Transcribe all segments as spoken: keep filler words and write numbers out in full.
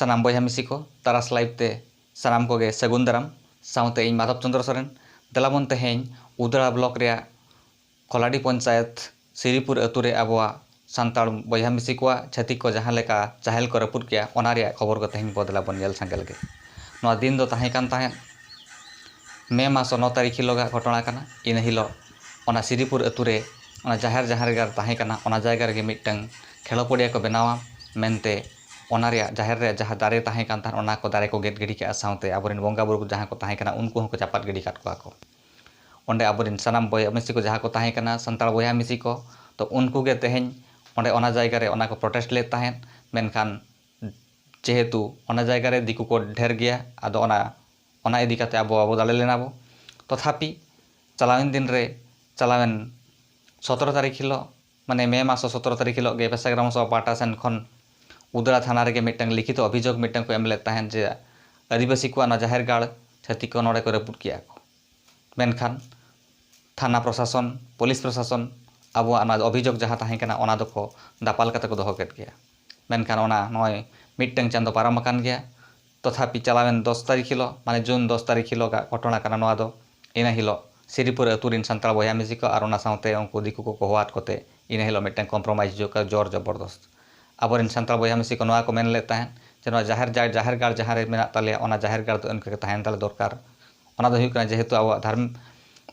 ᱥᱟᱱᱟᱢ ᱵᱚᱭᱦᱟ ᱢᱤᱥᱤ ᱠᱚ, ᱛᱟᱨᱟᱥ ᱞᱟᱭᱤᱵᱷ ᱛᱮ ᱥᱟᱱᱟᱢ ᱠᱚᱜᱮ ᱥᱟᱹᱜᱩᱱ ᱫᱟᱨᱟᱢ᱾ ᱥᱟᱶᱛᱮ ᱤᱧ ᱢᱟᱫᱷᱚᱵ ᱪᱚᱸᱫᱽᱨᱚ ᱥᱚᱨᱮᱱ᱾ ᱫᱮᱞᱟ ᱵᱚᱱ ᱛᱮᱦᱮᱧ ᱩᱫᱽᱲᱟ ᱵᱞᱚᱠ ᱨᱮᱭᱟᱜ ᱠᱚᱞᱟᱰᱤ ᱯᱚᱧᱪᱟᱭᱮᱛ ᱥᱤᱨᱤᱯᱩᱨ ᱟᱹᱛᱩ ᱨᱮ ᱟᱵᱚᱣᱟᱜ ᱥᱟᱱᱛᱟᱲ ᱵᱚᱭᱦᱟ ᱢᱤᱥᱤ ᱠᱚᱣᱟᱜ ᱪᱷᱟᱹᱛᱤᱠ ᱠᱚ ᱡᱟᱦᱟᱸ ᱞᱮᱠᱟ ᱡᱟᱦᱮᱞ ᱠᱚ ᱨᱟᱹᱯᱩᱫ ᱠᱮᱜᱼᱟ, ᱚᱱᱟ ᱨᱮᱭᱟᱜ ᱠᱷᱚᱵᱚᱨ ᱠᱚ ᱛᱮᱦᱮᱧ ᱵᱚ ᱫᱮᱞᱟ ᱵᱚᱱ ᱧᱮᱞ ᱥᱟᱸᱜᱮ ᱞᱮᱜᱮ᱾ ᱱᱚᱣᱟ ᱫᱤᱱ ᱫᱚ ᱛᱟᱦᱮᱸ ᱠᱟᱱ ᱛᱟᱦᱮᱸᱫ ᱢᱮ ᱢᱟᱥ ᱱᱚ ᱛᱟᱹᱨᱤᱠᱷ ᱦᱤᱞᱳᱜᱟᱜ ᱜᱷᱚᱴᱚᱱᱟ ᱠᱟᱱᱟ᱾ ᱤᱱᱟᱹ ᱦᱤᱞᱳᱜ ᱚᱱᱟ ᱥᱤᱨᱤᱯᱩᱨ ᱟᱹᱛᱩ ᱨᱮ ᱚᱱᱟ ᱡᱟᱦᱮᱨ ᱡᱟᱦᱟᱸ ᱨᱮᱜᱮ ᱛᱟᱦᱮᱸ ᱠᱟᱱᱟ, ᱚᱱᱟ ᱡᱟᱭᱜᱟ ᱨᱮᱜᱮ ᱢᱤᱫᱴᱟᱝ ᱠᱷᱮᱞᱳ ᱯᱚᱲᱤᱭᱟ ᱠᱚ ᱵᱮᱱᱟᱣᱟ ᱢᱮᱱᱛᱮ, ᱚᱱᱟ ᱨᱮᱭᱟᱜ ᱡᱟᱦᱮᱨ ᱨᱮᱭᱟᱜ ᱡᱟᱦᱟᱸ ᱫᱟᱨᱮ ᱛᱟᱦᱮᱸ ᱠᱟᱱ ᱛᱟᱦᱮᱸᱫ, ᱚᱱᱟ ᱠᱚ ᱫᱟᱨᱮ ᱠᱚ ᱜᱮᱫ ᱜᱤᱰᱤ ᱠᱟᱜᱼᱟ, ᱥᱟᱶᱛᱮ ᱟᱵᱚᱨᱮᱱ ᱵᱚᱸᱜᱟ ᱵᱩᱨᱩ ᱠᱚ ᱡᱟᱦᱟᱸ ᱠᱚ ᱛᱟᱦᱮᱸ ᱠᱟᱱᱟ, ᱩᱱᱠᱩ ᱦᱚᱸᱠᱚ ᱪᱟᱯᱟᱫ ᱜᱤᱰᱤ ᱠᱟᱜ ᱠᱚᱣᱟ ᱠᱚ᱾ ᱚᱸᱰᱮ ᱟᱵᱚᱨᱮᱱ ᱥᱟᱱᱟᱢ ᱵᱚᱭᱦᱟ ᱢᱤᱥᱤ ᱠᱚ, ᱡᱟᱦᱟᱸ ᱠᱚ ᱛᱟᱦᱮᱸ ᱠᱟᱱᱟ, ᱥᱟᱱᱛᱟᱲ ᱵᱚᱭᱦᱟ ᱢᱤᱥᱤ ᱠᱚ, ᱛᱚ ᱩᱱᱠᱩ ᱜᱮ ᱛᱮᱦᱮᱧ ᱚᱸᱰᱮ ᱚᱱᱟ ᱡᱟᱭᱜᱟ ᱨᱮ ᱚᱱᱟ ᱠᱚ ᱯᱨᱚᱴᱮᱥᱴ ᱞᱮᱫ ᱛᱟᱦᱮᱸᱫ᱾ ᱢᱮᱱᱠᱷᱟᱱ ᱡᱮᱦᱮᱛᱩ ᱚᱱᱟ ᱡᱟᱭᱜᱟ ᱨᱮ ᱫᱤᱠᱩ ᱠᱚ ᱰᱷᱮᱨ ᱜᱮᱭᱟ, ᱟᱫᱚ ᱚᱱᱟ, ᱚᱱᱟ ᱤᱫᱤ ᱠᱟᱛᱮ ᱟᱵᱚ, ᱟᱵᱚ ᱫᱟᱲᱮ ᱞᱮᱱᱟ ᱵᱚ᱾ ᱛᱚᱛᱷᱟᱯᱤ ᱪᱟᱞᱟᱣᱮᱱ ᱫᱤᱱ ᱨᱮ, ᱪᱟᱞᱟᱣᱮᱱ ᱥᱚᱛᱨᱚ ᱛᱟᱹᱨᱤᱠᱷ ᱦᱤᱞᱳᱜ, ᱢᱟᱱᱮ ᱢᱮ ᱢᱟᱥ ᱥᱚᱛᱨᱚ ᱛᱟᱹᱨᱤᱠᱷ ᱦᱤᱞᱳᱜ ᱜᱮ ᱯᱮᱥᱟ ᱜᱨᱟᱢ ᱥᱚᱵᱷᱟ ᱯᱟᱦᱴᱟ ᱥᱮᱱ ᱠᱷᱚᱱ ᱩᱫᱽᱲᱟ ᱛᱷᱟᱱᱟ ᱨᱮᱜᱮ ᱢᱤᱫᱴᱟᱝ ᱞᱤᱠᱷᱤᱛᱚ ᱚᱵᱷᱤᱡᱳᱜᱽ ᱢᱤᱫᱴᱟᱝ ᱠᱚ ᱮᱢ ᱞᱮᱫ ᱛᱟᱦᱮᱸᱫ ᱡᱮ ᱟᱹᱫᱤᱵᱟᱹᱥᱤ ᱠᱚᱣᱟᱜ ᱱᱚᱣᱟ ᱡᱟᱦᱮᱨ ᱜᱟᱲ ᱪᱷᱟᱹᱛᱤᱠ ᱠᱚ ᱱᱚᱰᱮ ᱠᱚ ᱨᱟᱹᱯᱩᱫ ᱠᱮᱜᱼᱟ ᱠᱚ᱾ ᱢᱮᱱᱠᱷᱟᱱ ᱛᱷᱟᱱᱟ ᱯᱨᱚᱥᱟᱥᱚᱱ, ᱯᱩᱞᱤᱥ ᱯᱨᱚᱥᱟᱥᱚᱱ ᱟᱵᱚᱣᱟᱜ ᱚᱱᱟ ᱚᱵᱷᱤᱡᱳᱜᱽ ᱡᱟᱦᱟᱸ ᱛᱟᱦᱮᱸ ᱠᱟᱱᱟ, ᱚᱱᱟ ᱫᱚᱠᱚ ᱫᱟᱯᱟᱞ ᱠᱟᱛᱮ ᱠᱚ ᱫᱚᱦᱚ ᱠᱮᱫ ᱜᱮᱭᱟ᱾ ᱢᱮᱱᱠᱷᱟᱱ ᱚᱱᱟ ᱱᱚᱜᱼᱚᱭ ᱢᱤᱫᱴᱟᱝ ᱪᱟᱸᱫᱚ ᱯᱟᱨᱚᱢ ᱟᱠᱟᱱ ᱜᱮᱭᱟ᱾ ᱛᱚᱛᱷᱟᱯᱤ ᱪᱟᱞᱟᱣᱮᱱ ᱫᱚᱥ ᱛᱟᱹᱨᱤᱠᱷ ᱦᱤᱞᱳᱜ, ᱢᱟᱱᱮ ᱡᱩᱱ ᱫᱚᱥ ᱛᱟᱹᱨᱤᱠᱷ ᱦᱤᱞᱳᱜᱟᱜ ᱜᱷᱚᱴᱚᱱᱟ ᱠᱟᱱᱟ ᱱᱚᱣᱟ ᱫᱚ᱾ ᱤᱱᱟᱹ ᱦᱤᱞᱳᱜ ᱥᱤᱨᱤᱯᱩᱨ ᱟᱹᱛᱩ ᱨᱮᱱ ᱥᱟᱱᱛᱟᱲ ᱵᱚᱭᱦᱟ ᱢᱤᱥᱤ ᱠᱚ ᱟᱨ ᱚᱱᱟ ᱥᱟᱶᱛᱮ ᱩᱱᱠᱩ ᱫᱤᱠᱩ ᱠᱚᱠᱚ ᱦᱚᱦᱚᱣᱟᱫ ᱠᱚᱛᱮ, ᱤᱱᱟᱹ ᱦᱤᱞᱳᱜ ᱢᱤᱫᱴᱟᱝ ᱠᱚᱢᱯᱨᱳᱢᱟᱭᱤᱡᱽ ᱦᱤᱡᱩᱜ ᱠᱟᱱᱟ, ᱡᱳᱨ ᱡᱚᱵᱚᱨᱫᱚᱥᱛ᱾ ᱟᱵᱚᱨᱮᱱ ᱥᱟᱱᱛᱟᱲ ᱵᱚᱭᱦᱟ ᱢᱤᱥᱤ ᱠᱚ ᱱᱚᱣᱟ ᱠᱚ ᱢᱮᱱ ᱞᱮᱫ ᱛᱟᱦᱮᱸᱫ ᱡᱮ ᱱᱚᱣᱟ ᱡᱟᱦᱮᱨ ᱡᱟ-, ᱡᱟᱦᱮᱨ ᱜᱟᱲ ᱡᱟᱦᱟᱸ ᱨᱮ ᱢᱮᱱᱟᱜ ᱛᱟᱞᱮᱭᱟ, ᱚᱱᱟ ᱡᱟᱦᱮᱨ ᱜᱟᱲ ᱫᱚ ᱤᱱᱠᱟᱹ ᱜᱮ ᱛᱟᱦᱮᱱ ᱛᱟᱞᱮ ᱫᱚᱨᱠᱟᱨ᱾ ᱚᱱᱟ ᱫᱚ ᱦᱩᱭᱩᱜ ᱠᱟᱱᱟ ᱡᱮᱦᱮᱛᱩ ᱟᱵᱚᱣᱟᱜ ᱫᱷᱟᱨᱢ-,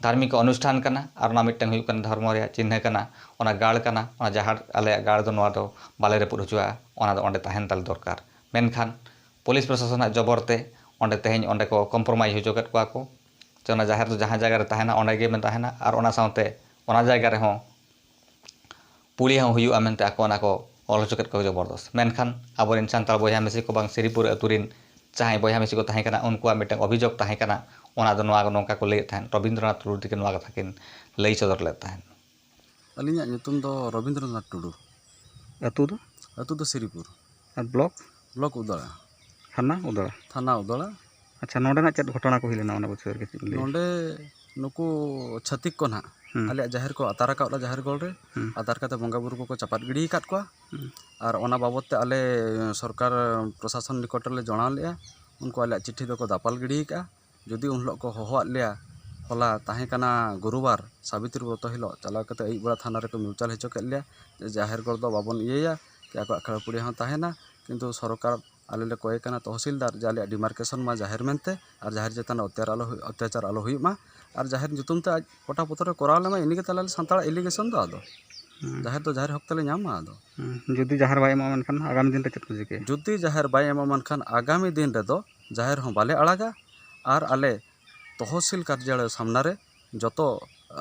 ᱫᱷᱟᱨᱢᱤᱠ ᱚᱱᱩᱥᱴᱷᱟᱱ ᱠᱟᱱᱟ ᱟᱨ ᱚᱱᱟ ᱢᱤᱫᱴᱟᱝ ᱦᱩᱭᱩᱜ ᱠᱟᱱᱟ ᱫᱷᱚᱨᱢᱚ ᱨᱮᱭᱟᱜ ᱪᱤᱱᱦᱟᱹ ᱠᱟᱱᱟ, ᱚᱱᱟ ᱜᱟᱲ ᱠᱟᱱᱟ, ᱚᱱᱟ ᱡᱟᱦᱮᱨ, ᱟᱞᱮᱭᱟᱜ ᱜᱟᱲ ᱫᱚ ᱱᱚᱣᱟ ᱫᱚ ᱵᱟᱞᱮ ᱨᱟᱹᱯᱩᱫ ᱦᱚᱪᱚᱣᱟᱜᱼᱟ, ᱚᱱᱟ ᱫᱚ ᱚᱸᱰᱮ ᱛᱟᱦᱮᱱ ᱛᱟᱞᱮ ᱫᱚᱨᱠᱟᱨ᱾ ᱢᱮᱱᱠᱷᱟᱱ ᱯᱩᱞᱤᱥ ᱯᱨᱚᱥᱟᱥᱚᱱᱟᱜ ᱡᱚᱵᱚᱨ ᱛᱮ ᱚᱸᱰᱮ ᱛᱮᱦᱮᱧ ᱚᱸᱰᱮ ᱠᱚ ᱠᱚᱢᱯᱨᱳᱢᱟᱭᱤᱡᱽ ᱦᱚᱪᱚ ᱠᱮᱫ ᱠᱚᱣᱟ ᱠᱚ᱾ ᱡᱮ ᱚᱱᱟ ᱡᱟᱦᱮᱨ ᱫᱚ ᱡᱟᱦᱟᱸ ᱡᱟᱭᱜᱟ ᱨᱮ ᱛᱟᱦᱮᱱᱟ, ᱚᱸᱰᱮ ᱜᱮ ᱛᱟᱦᱮᱱᱟ ᱟᱨ ᱚᱱᱟ ᱥᱟᱶᱛᱮ ᱚᱱᱟ ᱡᱟᱭᱜᱟ ᱨᱮᱦᱚᱸ ᱯᱩᱲᱤᱭᱟᱹ ᱦᱚᱸ ᱦᱩᱭᱩᱜᱼᱟ ᱢᱮᱱᱛᱮ ᱟᱠᱚ ᱚᱱᱟ ᱠᱚ ᱚᱞ ᱦᱚᱪᱚ ᱠᱮᱫ ᱠᱚᱣᱟ ᱡᱚᱵᱚᱨᱫᱚᱥ᱾ ᱢᱮᱱᱠᱷᱟᱱ ᱟᱵᱚᱨᱮᱱ ᱥᱟᱱᱛᱟᱲ ᱵᱚᱭᱦᱟ ᱢᱤᱥᱤ ᱠᱚ ᱵᱟᱝ ᱥᱤᱨᱤᱯᱩᱨ ᱟᱹᱛᱩ ᱨᱮᱱ ᱡᱟᱦᱟᱸᱭ ᱵᱚᱭᱦᱟ ᱢᱤᱥᱤ ᱠᱚ ᱛᱟᱦᱮᱸ ᱠᱟᱱᱟ, ᱩᱱᱠᱩᱣᱟᱜ ᱢᱤᱫᱴᱟᱝ ᱚᱵᱷᱤᱡᱳᱜᱽ ᱛᱟᱦᱮᱸ ᱠᱟᱱᱟ᱾ ᱚᱱᱟ ᱫᱚ ᱱᱚᱣᱟ, ᱱᱚᱝᱠᱟ ᱠᱚ ᱞᱟᱹᱭᱮᱫ ᱛᱟᱦᱮᱸᱫ, ᱨᱚᱵᱤᱱᱫᱨᱚᱱᱟᱛᱷ ᱴᱩᱰᱩ ᱛᱤᱠᱤᱱ ᱱᱚᱣᱟ ᱠᱟᱛᱷᱟ ᱠᱤᱱ ᱞᱟᱹᱭ ᱥᱚᱫᱚᱨ ᱞᱮᱫ ᱛᱟᱦᱮᱸᱫ᱾ ᱟᱹᱞᱤᱧᱟᱜ ᱧᱩᱛᱩᱢ ᱫᱚ ᱨᱚᱵᱤᱱᱫᱨᱚᱱᱟᱛᱷ ᱴᱩᱰᱩ᱾ ᱟᱹᱛᱩ ᱫᱚ? ᱟᱹᱛᱩ ᱫᱚ ᱥᱤᱨᱤᱯᱩᱨ᱾ ᱟᱨ ᱵᱞᱚᱠ? ᱵᱞᱚᱠ ᱩᱫᱟᱲᱟ᱾ ᱛᱷᱟᱱᱟ ᱩᱫᱟᱲᱟ? ᱛᱷᱟᱱᱟ ᱩᱫᱟᱲᱟ᱾ ᱟᱪᱪᱷᱟ, ᱱᱚᱰᱮᱱᱟᱜ ᱪᱮᱫ ᱜᱷᱚᱴᱚᱱᱟ ᱠᱚ ᱦᱩᱭ ᱞᱮᱱᱟ, ᱚᱱᱟ ᱵᱤᱥᱚᱭ ᱨᱮ ᱠᱟᱹᱴᱤᱡ ᱮᱢ ᱞᱟᱹᱭᱟ? ᱱᱚᱰᱮ ᱱᱩᱠᱩ ᱪᱷᱟᱹᱛᱤᱠ ᱠᱚ ᱱᱟᱦᱟᱜ ᱦᱩᱸ᱾ ᱟᱞᱮᱭᱟᱜ ᱡᱟᱦᱮᱨ ᱠᱚ ᱟᱛᱟᱨ ᱟᱠᱟᱫ ᱞᱮᱭᱟ, ᱡᱟᱦᱮᱨ ᱜᱚᱲ ᱨᱮ ᱦᱩᱸ᱾ ᱟᱛᱟᱨ ᱠᱟᱛᱮ ᱵᱚᱸᱜᱟ ᱵᱩᱨᱩ ᱠᱚᱠᱚ ᱪᱟᱯᱟᱫ ᱜᱤᱰᱤ ᱟᱠᱟᱫ ᱠᱚᱣᱟ᱾ ᱦᱩᱸ᱾ ᱟᱨ ᱚᱱᱟ ᱵᱟᱵᱚᱫ ᱛᱮ ᱟᱞᱮ ᱥᱚᱨᱠᱟᱨ ᱯᱨᱚᱥᱟᱥᱚᱱ ᱱᱤᱠᱚᱴ ᱨᱮᱞᱮ ᱡᱟᱱᱟᱣ ᱞᱮᱜᱼᱟ, ᱩᱱᱠᱩ ᱟᱞᱮᱭᱟᱜ ᱪᱤᱴᱷᱤ ᱫᱚᱠᱚ ᱫᱟᱯᱟᱞ ᱜᱤᱰᱤ ᱟᱠᱟᱫᱼᱟ᱾ ᱡᱩᱫᱤ ᱩᱱ ᱦᱤᱞᱳᱜ ᱠᱚ ᱦᱚᱦᱚᱣᱟᱫ ᱞᱮᱭᱟ, ᱦᱚᱞᱟ ᱛᱟᱦᱮᱸ ᱠᱟᱱᱟ ᱜᱩᱨᱩᱵᱟᱨ, ᱥᱟᱵᱤᱛᱨᱤ ᱵᱨᱚᱛᱚ ᱦᱤᱞᱳᱜ, ᱪᱟᱞᱟᱣ ᱠᱟᱛᱮ ᱟᱹᱭᱩᱵ ᱵᱮᱲᱟ ᱛᱷᱟᱱᱟ ᱨᱮᱠᱚ ᱢᱤᱣᱪᱟᱞ ᱦᱚᱪᱚ ᱠᱮᱫ ᱞᱮᱭᱟ ᱡᱮ ᱡᱟᱦᱮᱨ ᱜᱚᱲ ᱫᱚ ᱵᱟᱵᱚᱱ ᱤᱭᱟᱹᱭᱟ, ᱠᱤ ᱟᱠᱚᱣᱟᱜ ᱠᱷᱟᱹᱲ ᱯᱩᱲᱤᱭᱟᱹ ᱦᱚᱸ ᱛᱟᱦᱮᱱᱟ, ᱠᱤᱱᱛᱩ ᱥᱚᱨᱠᱟᱨ ᱟᱞᱮ ᱞᱮ ᱠᱚᱭ ᱠᱟᱱᱟ ᱛᱚᱦᱥᱤᱞᱫᱟᱨ ᱡᱮ ᱟᱞᱮᱭᱟᱜ demarcation ᱢᱟ ᱡᱟᱦᱮᱨ ᱢᱮᱱᱛᱮ, ᱟᱨ ᱡᱟᱦᱮᱨ ᱪᱮᱛᱟᱱ ᱨᱮ ᱚᱛᱛᱟᱪᱟᱨ ᱟᱞᱚ ᱦᱩᱭ-, ᱚᱛᱛᱟᱪᱟᱨ ᱟᱞᱚ ᱦᱩᱭᱩᱜ ᱢᱟ, ᱟᱨ ᱡᱟᱦᱮᱨ ᱧᱩᱛᱩᱢ ᱛᱮ ᱟᱡ ᱯᱚᱴᱟ ᱯᱚᱛᱚᱨ ᱮ ᱠᱚᱨᱟᱣ ᱞᱮᱢᱟ, ᱤᱱᱟᱹ ᱜᱮ ᱛᱟᱦᱞᱮ ᱥᱟᱱᱛᱟᱲᱟᱜ allegation ᱫᱚ ᱟᱫᱚ᱾ ᱦᱩᱸ᱾ ᱡᱟᱦᱮᱨ ᱫᱚ ᱡᱟᱦᱮᱨ ᱦᱚᱠ ᱛᱮᱞᱮ ᱧᱟᱢ ᱢᱟ ᱟᱫᱚ᱾ ᱦᱩᱸ᱾ ᱡᱩᱫᱤ ᱡᱟᱦᱮᱨ ᱵᱟᱭ ᱮᱢᱚᱜᱼᱟ ᱢᱮᱱᱠᱷᱟᱱ ᱟᱜᱟᱢᱤ ᱫᱤᱱ ᱨᱮ ᱪᱮᱫ ᱠᱚ ᱪᱤᱠᱟᱹᱭᱟ? ᱡᱩᱫᱤ ᱡᱟᱦᱮᱨ ᱵᱟᱭ ᱮᱢᱚᱜᱼᱟ ᱢᱮᱱᱠᱷᱟᱱ ᱟᱜᱟᱢᱤ ᱫᱤᱱ ᱨᱮᱫᱚ ᱡᱟᱦᱮᱨ ᱦᱚᱸ ᱵᱟᱞᱮ ᱟᱲᱟᱜᱟ, ᱟᱨ ᱟᱞᱮ ᱛᱚᱦᱥᱤᱞ ᱠᱟᱨᱡᱟᱞᱚᱭ ᱥᱟᱢᱱᱟ ᱨᱮ ᱡᱚᱛᱚ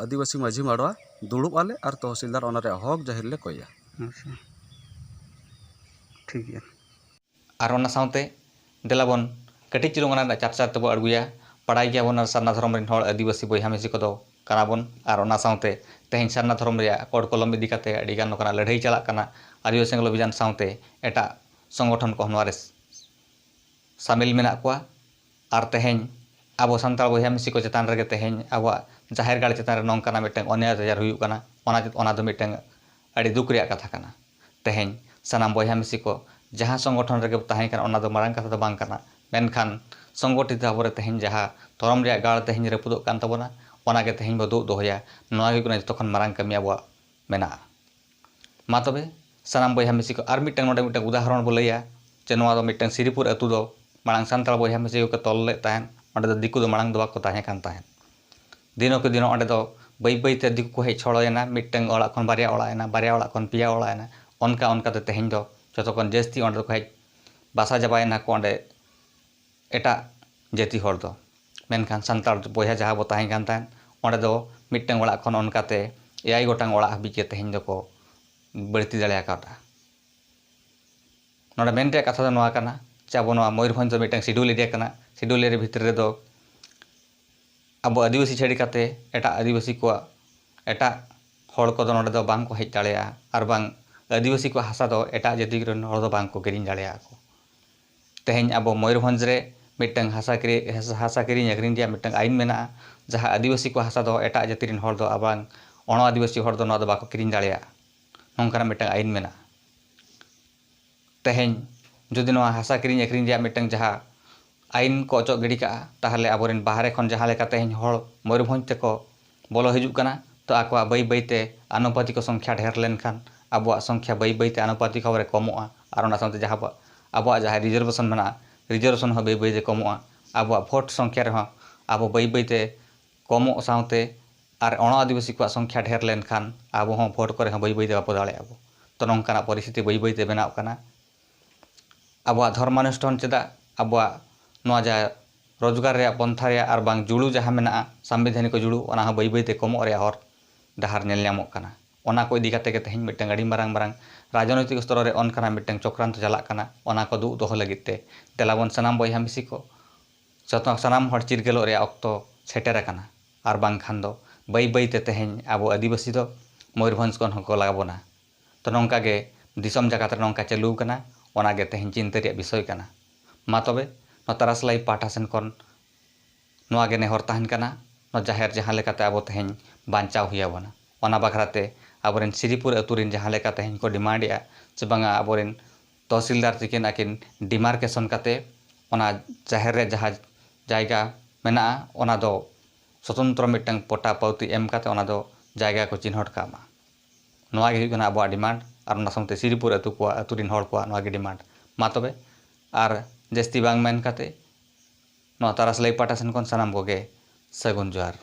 ᱟᱹᱫᱤᱵᱟᱹᱥᱤ ᱢᱟᱹᱡᱷᱤ ᱢᱟᱰᱣᱟ ᱫᱩᱲᱩᱵ ᱟᱞᱮ ᱟᱨ ᱛᱚᱦᱥᱤᱞᱫᱟᱨ ᱚᱱᱟ ᱨᱮᱭᱟᱜ ᱦᱚᱠ ᱡᱟᱹᱦᱤᱨ ᱞᱮ ᱠᱚᱭᱟ᱾ ᱟᱪᱪᱷᱟ, ᱴᱷᱤᱠ ᱜᱮᱭᱟ᱾ ᱟᱨ ᱚᱱᱟ ᱥᱟᱶᱛᱮ ᱫᱮᱞᱟ ᱵᱚᱱ ᱠᱟᱹᱴᱤᱡ ᱪᱩᱞᱩᱝ ᱚᱱᱟ ᱨᱮᱱᱟᱜ ᱪᱟᱨᱪᱟ ᱛᱮᱵᱚ ᱟᱬᱜᱚᱭᱟ᱾ ᱵᱟᱲᱟᱭ ᱜᱮᱭᱟᱵᱚᱱ ᱟᱨ ᱥᱟᱨᱱᱟ ᱫᱷᱚᱨᱚᱢ ᱨᱮᱱ ᱦᱚᱲ ᱟᱹᱫᱤᱵᱟᱹᱥᱤ ᱵᱚᱭᱦᱟ ᱢᱤᱥᱤ ᱠᱚᱫᱚ ᱠᱟᱱᱟ ᱵᱚᱱ᱾ ᱟᱨ ᱚᱱᱟ ᱥᱟᱶᱛᱮ ᱛᱮᱦᱮᱧ ᱥᱟᱨᱱᱟ ᱫᱷᱚᱨᱚᱢ ᱨᱮᱭᱟᱜ ᱠᱚᱰ ᱠᱚᱞᱚᱢ ᱤᱫᱤ ᱠᱟᱛᱮ ᱟᱹᱰᱤ ᱜᱟᱱ ᱱᱚᱝᱠᱟᱱᱟᱜ ᱞᱟᱹᱲᱦᱟᱹᱭ ᱪᱟᱞᱟᱜ ᱠᱟᱱᱟ᱾ ᱟᱨᱭᱚ ᱥᱮᱸᱜᱮᱞ ᱚᱵᱷᱤᱡᱟᱱ ᱥᱟᱶᱛᱮ ᱮᱴᱟᱜ ᱥᱚᱝᱜᱚᱴᱷᱚᱱ ᱠᱚᱦᱚᱸ ᱱᱚᱣᱟ ᱨᱮ ᱥᱟᱢᱤᱞ ᱢᱮᱱᱟᱜ ᱠᱚᱣᱟ᱾ ᱟᱨ ᱛᱮᱦᱮᱧ ᱟᱵᱚ ᱥᱟᱱᱛᱟᱲ ᱵᱚᱭᱦᱟ ᱢᱤᱥᱤ ᱠᱚ ᱪᱮᱛᱟᱱ ᱨᱮᱜᱮ ᱛᱮᱦᱮᱧ ᱟᱵᱚᱣᱟᱜ ᱡᱟᱦᱮᱨ ᱜᱟᱲ ᱪᱮᱛᱟᱱ ᱨᱮ ᱱᱚᱝᱠᱟᱱᱟᱜ ᱢᱤᱫᱴᱟᱝ ᱚᱱᱭᱟᱪᱟᱨ ᱦᱩᱭᱩᱜ ᱠᱟᱱᱟ, ᱚᱱᱟ, ᱚᱱᱟ ᱫᱚ ᱢᱤᱫᱴᱟᱝ ᱟᱹᱰᱤ ᱫᱩᱠ ᱨᱮᱭᱟᱜ ᱠᱟᱛᱷᱟ ᱠᱟᱱᱟ᱾ ᱛᱮᱦᱮᱧ ᱥᱟᱱᱟᱢ ᱵᱚᱭᱦᱟ ᱢᱤᱥᱤ ᱠᱚ ᱡᱟᱦᱟᱸ ᱥᱚᱝᱜᱚᱴᱷᱚᱱ ᱨᱮᱜᱮ ᱵᱚ ᱛᱟᱦᱮᱸ ᱠᱟᱱᱟ, ᱚᱱᱟ ᱫᱚ ᱢᱟᱨᱟᱝ ᱠᱟᱛᱷᱟ ᱫᱚ ᱵᱟᱝ ᱠᱟᱱᱟ, ᱢᱮᱱᱠᱷᱟᱱ ᱥᱚᱝᱜᱚᱴᱷᱤᱛ ᱵᱷᱟᱵᱽ ᱨᱮ ᱛᱮᱦᱮᱧ ᱡᱟᱦᱟᱸ ᱫᱷᱚᱨᱚᱢ ᱨᱮᱭᱟᱜ ᱜᱟᱲ ᱛᱮᱦᱮᱧ ᱨᱟᱹᱯᱩᱫᱚᱜ ᱠᱟᱱ ᱛᱟᱵᱚᱱᱟ, ᱚᱱᱟᱜᱮ ᱛᱮᱦᱮᱧ ᱵᱚ ᱫᱩᱜ ᱫᱚᱦᱚᱭᱟ᱾ ᱱᱚᱣᱟ ᱜᱮ ᱦᱩᱭᱩᱜ ᱠᱟᱱᱟ ᱡᱚᱛᱚ ᱠᱷᱚᱱ ᱢᱟᱨᱟᱝ ᱠᱟᱹᱢᱤ ᱟᱵᱚᱣᱟᱜ ᱢᱮᱱᱟᱜᱼᱟ᱾ ᱢᱟ ᱛᱚᱵᱮ ᱥᱟᱱᱟᱢ ᱵᱚᱭᱦᱟ ᱢᱤᱥᱤ ᱠᱚ ᱟᱨ ᱢᱤᱫᱴᱟᱝ, ᱱᱚᱰᱮ ᱢᱤᱫᱴᱟᱝ ᱩᱫᱟᱦᱚᱨᱚᱱ ᱵᱚ ᱞᱟᱹᱭᱟ ᱡᱮ ᱱᱚᱣᱟ ᱫᱚ ᱢᱤᱫᱴᱟᱝ ᱥᱤᱨᱤᱯᱩᱨ ᱟᱹᱛᱩ ᱫᱚ ᱢᱟᱲᱟᱝ ᱥᱟᱱᱛᱟᱲ ᱵᱚᱭᱦᱟ ᱢᱤᱥᱤ ᱠᱚ ᱛᱚᱞ ᱞᱮᱫ ᱛᱟᱦᱮᱸᱫ, ᱚᱸᱰᱮ ᱫᱚ ᱫᱤᱠᱩ ᱫᱚ ᱢᱟᱲᱟᱝ ᱫᱚ ᱵᱟᱠᱚ ᱛᱟᱦᱮᱸ ᱠᱟᱱ ᱛᱟᱦᱮᱸᱫ᱾ ᱫᱤᱱᱚ ᱠᱮ ᱫᱤᱱᱚ ᱚᱸᱰᱮ ᱫᱚ ᱵᱟᱹᱭ ᱵᱟᱹᱭ ᱛᱮ ᱫᱤᱠᱩ ᱠᱚ ᱦᱮᱡ ᱪᱷᱚᱲᱚᱭᱮᱱᱟ, ᱢᱤᱫᱴᱟᱝ ᱚᱲᱟᱜ ᱠᱷᱚᱱ ᱵᱟᱨᱭᱟ ᱚᱲᱟᱜ ᱮᱱᱟ, ᱵᱟᱨᱭᱟ ᱚᱲᱟᱜ ᱠᱷᱚᱱ ᱯᱮᱭᱟ ᱚᱲᱟᱜ ᱮᱱᱟ, ᱚᱱᱠᱟ ᱚᱱᱠᱟ ᱛᱮ ᱛᱮᱦᱮᱧ ᱫᱚ ᱡᱚᱛᱚ ᱠᱷᱚᱱ ᱡᱟᱹᱥᱛᱤ ᱚᱸᱰᱮ ᱫᱚᱠᱚ ᱦᱮᱡ ᱵᱟᱥᱟ ᱪᱟᱵᱟᱭᱮᱱᱟ ᱠᱚ ᱚᱸᱰᱮ ᱮᱴᱟᱜ ᱡᱟᱹᱛᱤ ᱦᱚᱲ ᱫᱚ᱾ ᱢᱮᱱᱠᱷᱟᱱ ᱥᱟᱱᱛᱟᱲ ᱵᱚᱭᱦᱟ ᱡᱟᱦᱟᱸ ᱵᱚ ᱛᱟᱦᱮᱸ ᱠᱟᱱ ᱛᱟᱦᱮᱸᱫ, ᱚᱸᱰᱮ ᱫᱚ ᱢᱤᱫᱴᱟᱝ ᱚᱲᱟᱜ ᱠᱷᱚᱱ ᱚᱱᱠᱟᱛᱮ ᱮᱭᱟᱭ ᱜᱚᱴᱟᱝ ᱚᱲᱟᱜ ᱦᱟᱹᱵᱤᱡ ᱜᱮ ᱛᱮᱦᱮᱧ ᱫᱚᱠᱚ ᱵᱟᱹᱲᱛᱤ ᱫᱟᱲᱮ ᱟᱠᱟᱫᱟ᱾ ᱱᱚᱰᱮ ᱢᱮᱱ ᱨᱮᱭᱟᱜ ᱠᱟᱛᱷᱟ ᱫᱚ ᱱᱚᱣᱟ ᱠᱟᱱᱟ ᱡᱮ ᱟᱵᱚ ᱱᱚᱣᱟ ᱢᱚᱭᱩᱨᱵᱷᱚᱸᱡᱽ ᱫᱚ ᱢᱤᱫᱴᱟᱝ schedule area ᱠᱟᱱᱟ᱾ Schedule area ᱵᱷᱤᱛᱨᱤ ᱨᱮᱫᱚ ᱟᱵᱚ ᱟᱹᱫᱤᱵᱟᱹᱥᱤ ᱪᱷᱟᱹᱲᱤ ᱠᱟᱛᱮ ᱮᱴᱟᱜ ᱟᱹᱫᱤᱵᱟᱹᱥᱤ ᱠᱚᱣᱟᱜ, ᱮᱴᱟᱜ ᱦᱚᱲ ᱠᱚᱫᱚ ᱱᱚᱰᱮ ᱫᱚ ᱵᱟᱝ ᱠᱚ ᱦᱮᱡ ᱫᱟᱲᱮᱭᱟᱜᱼᱟ, ᱟᱨ ᱵᱟᱝ ᱟᱹᱫᱤᱵᱟᱹᱥᱤ ᱠᱚᱣᱟᱜ ᱦᱟᱥᱟ ᱫᱚ ᱮᱴᱟᱜ ᱡᱟᱹᱛᱤ ᱨᱮᱱ ᱦᱚᱲ ᱫᱚ ᱵᱟᱝ ᱠᱚ ᱠᱤᱨᱤᱧ ᱫᱟᱲᱮᱭᱟᱜᱼᱟ ᱠᱚ᱾ ᱛᱮᱦᱮᱧ ᱟᱵᱚ ᱢᱚᱭᱩᱨᱵᱷᱚᱸᱡᱽ ᱨᱮ ᱢᱤᱫᱴᱟᱝ ᱦᱟᱥᱟ ᱠᱤᱨᱤ-, ᱦᱟᱥᱟ ᱠᱤᱨᱤᱧ ᱟᱹᱠᱷᱨᱤᱧ ᱨᱮᱭᱟᱜ ᱢᱤᱫᱴᱟᱝ ᱟᱹᱭᱤᱱ ᱢᱮᱱᱟᱜᱼᱟ, ᱡᱟᱦᱟᱸ ᱟᱹᱫᱤᱵᱟᱹᱥᱤ ᱠᱚᱣᱟᱜ ᱦᱟᱥᱟ ᱫᱚ ᱮᱴᱟᱜ ᱡᱟᱹᱛᱤ ᱨᱮᱱ ᱦᱚᱲ ᱫᱚ ᱟᱨ ᱵᱟᱝ ᱚᱬᱚ ᱟᱹᱫᱤᱵᱟᱹᱥᱤ ᱦᱚᱲ ᱫᱚ ᱱᱚᱣᱟ ᱫᱚ ᱵᱟᱠᱚ ᱠᱤᱨᱤᱧ ᱫᱟᱲᱮᱭᱟᱜᱼᱟ, ᱱᱚᱝᱠᱟᱱᱟᱜ ᱢᱤᱫᱴᱟᱝ ᱟᱹᱭᱤᱱ ᱢᱮᱱᱟᱜᱼᱟ᱾ ᱛᱮᱦᱮᱧ ᱡᱩᱫᱤ ᱱᱚᱣᱟ ᱦᱟᱥᱟ ᱠᱤᱨᱤᱧ ᱟᱹᱠᱷᱨᱤᱧ ᱨᱮᱭᱟᱜ ᱢᱤᱫᱴᱟᱝ ᱡᱟᱦᱟᱸ ᱟᱹᱭᱤᱱ ᱠᱚ ᱚᱪᱚᱜ ᱜᱤᱰᱤ ᱠᱟᱜᱼᱟ, ᱛᱟᱦᱚᱞᱮ ᱟᱵᱚᱨᱮᱱ ᱵᱟᱦᱨᱮ ᱠᱷᱚᱱ ᱡᱟᱦᱟᱸ ᱞᱮᱠᱟ ᱛᱮᱦᱮᱧ ᱦᱚᱲ ᱢᱚᱭᱩᱨᱵᱷᱚᱸᱡᱽ ᱛᱮᱠᱚ ᱵᱚᱞᱚ ᱦᱤᱡᱩᱜ ᱠᱟᱱᱟ, ᱛᱚ ᱟᱠᱚᱣᱟᱜ ᱵᱟᱹᱭ ᱵᱟᱹᱭᱛᱮ ᱟᱱᱩᱯᱟᱛᱤᱠ ᱥᱚᱝᱠᱷᱭᱟ ᱰᱷᱮᱨ ᱞᱮᱱᱠᱷᱟᱱ ᱟᱵᱚᱣᱟᱜ ᱥᱚᱝᱠᱷᱭᱟ ᱵᱟᱹᱭ ᱵᱟᱹᱭᱛᱮ ᱟᱱᱩᱯᱟᱛᱤᱠ ᱵᱷᱟᱵᱽ ᱨᱮ ᱠᱚᱢᱚᱜᱼᱟ᱾ ᱟᱨ ᱚᱱᱟ ᱥᱟᱶᱛᱮ ᱡᱟᱦᱟᱸ ᱟᱵᱚᱣᱟᱜ, ᱟᱵᱚᱣᱟᱜ ᱡᱟᱦᱟᱸ ᱨᱤᱡᱟᱨᱵᱷᱮᱥᱚᱱ ᱢᱮᱱᱟᱜᱼᱟ, ᱨᱤᱡᱟᱨᱵᱷᱮᱥᱚᱱ ᱦᱚᱸ ᱵᱟᱹᱭ ᱵᱟᱹᱭᱛᱮ ᱠᱚᱢᱚᱜᱼᱟ᱾ ᱟᱵᱚᱣᱟᱜ ᱵᱷᱳᱴ ᱥᱚᱝᱠᱷᱭᱟ ᱨᱮᱦᱚᱸ ᱟᱵᱚ ᱵᱟᱹᱭ ᱵᱟᱹᱭᱛᱮ ᱠᱚᱢᱚᱜ ᱥᱟᱶᱛᱮ ᱟᱨ ᱚᱬᱚ ᱟᱹᱫᱤᱵᱟᱹᱥᱤ ᱠᱚᱣᱟᱜ ᱥᱚᱝᱠᱷᱭᱟ ᱰᱷᱮᱨ ᱞᱮᱱᱠᱷᱟᱱ ᱟᱵᱚ ᱦᱚᱸ ᱵᱷᱳᱴ ᱠᱚᱨᱮ ᱦᱚᱸ ᱵᱟᱹᱭ ᱵᱟᱹᱭᱛᱮ ᱵᱟᱵᱚ ᱫᱟᱲᱮᱭᱟᱜᱼᱟ ᱵᱚ᱾ ᱛᱚ ᱱᱚᱝᱠᱟᱱᱟᱜ ᱯᱚᱨᱤᱥᱛᱷᱤᱛᱤ ᱵᱟᱹᱭ ᱵᱟᱹᱭᱛᱮ ᱵᱮᱱᱟᱜ ᱠᱟᱱᱟ᱾ ᱟᱵᱚᱣᱟᱜ ᱫᱷᱚᱨᱢᱟᱱᱩᱥᱴᱷᱟᱱ ᱪᱮᱫᱟᱜ ᱟᱵᱚᱣᱟᱜ ᱱᱚᱣᱟ ᱡᱟᱦᱟᱸ ᱨᱳᱡᱽᱜᱟᱨ ᱨᱮᱭᱟᱜ ᱯᱚᱱᱛᱷᱟ ᱨᱮᱭᱟᱜ ᱟᱨ ᱵᱟᱝ ᱡᱩᱲᱩ ᱡᱟᱦᱟᱸ ᱢᱮᱱᱟᱜᱼᱟ, ᱥᱟᱢᱵᱤᱫᱷᱟᱱᱤᱠ ᱡᱩᱲᱩ, ᱚᱱᱟ ᱦᱚᱸ ᱵᱟᱹᱭ ᱵᱟᱹᱭᱛᱮ ᱠᱚᱢᱚᱜ ᱨᱮᱭᱟᱜ ᱦᱚᱨ ᱰᱟᱦᱟᱨ ᱧᱮᱞ ᱧᱟᱢᱚᱜ ᱠᱟᱱᱟ᱾ ᱚᱱᱟ ᱠᱚ ᱤᱫᱤ ᱠᱟᱛᱮ ᱜᱮ ᱛᱮᱦᱮᱧ ᱢᱤᱫᱴᱟᱝ ᱟᱹᱰᱤ ᱢᱟᱨᱟᱝ ᱢᱟᱨᱟᱝ ᱨᱟᱡᱽᱱᱳᱭᱛᱤᱠ ᱥᱛᱚᱨ ᱨᱮ ᱚᱱᱠᱟᱱᱟᱜ ᱢᱤᱫᱴᱟᱝ ᱪᱚᱠᱨᱟᱱᱛᱚ ᱪᱟᱞᱟᱜ ᱠᱟᱱᱟ᱾ ᱚᱱᱟ ᱠᱚ ᱫᱩᱜ ᱫᱚᱦᱚ ᱞᱟᱹᱜᱤᱫ ᱛᱮ ᱫᱮᱞᱟᱵᱚᱱ ᱥᱟᱱᱟᱢ ᱵᱚᱭᱦᱟ ᱢᱤᱥᱤ ᱠᱚ, ᱡᱚᱛᱚ ᱥᱟᱱᱟᱢ ᱦᱚᱲ ᱪᱤᱨᱜᱟᱹᱞᱚᱜ ᱨᱮᱭᱟᱜ ᱚᱠᱛᱚ ᱥᱮᱴᱮᱨ ᱟᱠᱟᱱᱟ᱾ ᱟᱨ ᱵᱟᱝᱠᱷᱟᱱ ᱫᱚ ᱵᱟᱹᱭ ᱵᱟᱹᱭᱛᱮ ᱛᱮᱦᱮᱧ ᱟᱵᱚ ᱟᱹᱫᱤᱵᱟᱹᱥᱤ ᱫᱚ ᱢᱚᱭᱩᱨᱵᱷᱚᱸᱡᱽ ᱠᱷᱚᱱ ᱦᱚᱸᱠᱚ ᱞᱟᱜᱟ ᱵᱚᱱᱟ᱾ ᱛᱚ ᱱᱚᱝᱠᱟ ᱜᱮ ᱫᱤᱥᱚᱢ ᱡᱟᱠᱟᱛ ᱨᱮ ᱱᱚᱝᱠᱟ ᱪᱟᱹᱞᱩ ᱟᱠᱟᱱᱟ, ᱚᱱᱟ ᱜᱮ ᱛᱮᱦᱮᱧ ᱪᱤᱱᱛᱟᱹ ᱨᱮᱭᱟᱜ ᱵᱤᱥᱚᱭ ᱠᱟᱱᱟ᱾ ᱢᱟ ᱛᱚᱵᱮ, ᱱᱚᱣᱟ ᱛᱟᱨᱟᱥ ᱞᱟᱭᱤᱵᱷ ᱯᱟᱦᱴᱟ ᱥᱮᱱ ᱠᱷᱚᱱ ᱱᱚᱣᱟ ᱜᱮ ᱱᱮᱦᱚᱨ ᱛᱟᱦᱮᱱ ᱠᱟᱱᱟ, ᱱᱚᱣᱟ ᱡᱟᱦᱮᱨ ᱡᱟᱦᱟᱸ ᱞᱮᱠᱟᱛᱮ ᱟᱵᱚ ᱛᱮᱦᱮᱧ ᱵᱟᱧᱪᱟᱣ ᱦᱩᱭ ᱟᱵᱚᱱᱟ, ᱚᱱᱟ ᱵᱟᱠᱷᱨᱟ ᱛᱮ ᱟᱵᱚᱨᱮᱱ ᱥᱤᱨᱤᱯᱩᱨ ᱟᱹᱛᱩ ᱨᱮᱱ ᱡᱟᱦᱟᱸ ᱞᱮᱠᱟ ᱛᱮᱦᱮᱧ ᱠᱚ ᱰᱤᱢᱟᱱᱰ ᱮᱜᱼᱟ ᱪᱮ ᱵᱟᱝᱟ, ᱟᱵᱚᱨᱮᱱ ᱛᱚᱦᱥᱤᱞᱫᱟᱨ ᱛᱤᱠᱤᱱ ᱟᱹᱠᱤᱱ ᱰᱤᱢᱟᱨᱠᱮᱥᱚᱱ ᱠᱟᱛᱮ ᱚᱱᱟ ᱡᱟᱦᱮᱨ ᱨᱮ ᱡᱟᱦᱟᱸ ᱡᱟᱭᱜᱟ ᱢᱮᱱᱟᱜᱼᱟ, ᱚᱱᱟ ᱫᱚ ᱥᱚᱛᱚᱱᱛᱨᱚ ᱢᱤᱫᱴᱟᱝ ᱯᱚᱴᱟ ᱯᱟᱹᱣᱛᱤ ᱮᱢ ᱠᱟᱛᱮ ᱚᱱᱟ ᱫᱚ ᱡᱟᱭᱜᱟ ᱠᱚ ᱪᱤᱱᱦᱟᱹᱣ ᱠᱟᱜ ᱢᱟ᱾ ᱱᱚᱣᱟ ᱜᱮ ᱦᱩᱭᱩᱜ ᱠᱟᱱᱟ ᱟᱵᱚᱣᱟᱜ ᱰᱤᱢᱟᱱᱰ᱾ ᱟᱨ ᱚᱱᱟ ᱥᱟᱶᱛᱮ ᱥᱤᱨᱤᱯᱩᱨ ᱟᱹᱛᱩ ᱠᱚᱣᱟᱜ, ᱟᱹᱛᱩ ᱨᱮᱱ ᱦᱚᱲ ᱠᱚᱣᱟᱜ ᱱᱚᱣᱟ ᱜᱮ ᱰᱤᱢᱟᱱᱰ᱾ ᱢᱟ ᱛᱚᱵᱮ, ᱟᱨ ᱡᱟᱹᱥᱛᱤ ᱵᱟᱝ ᱢᱮᱱ ᱠᱟᱛᱮ ᱱᱚᱣᱟ ᱛᱟᱨᱟᱥ ᱞᱟᱭᱤᱵᱷ ᱯᱟᱦᱴᱟ ᱥᱮᱱ ᱠᱷᱚᱱ ᱥᱟᱱᱟᱢ ᱠᱚᱜᱮ ᱥᱟᱹᱜᱩᱱ ᱡᱚᱦᱟᱨ᱾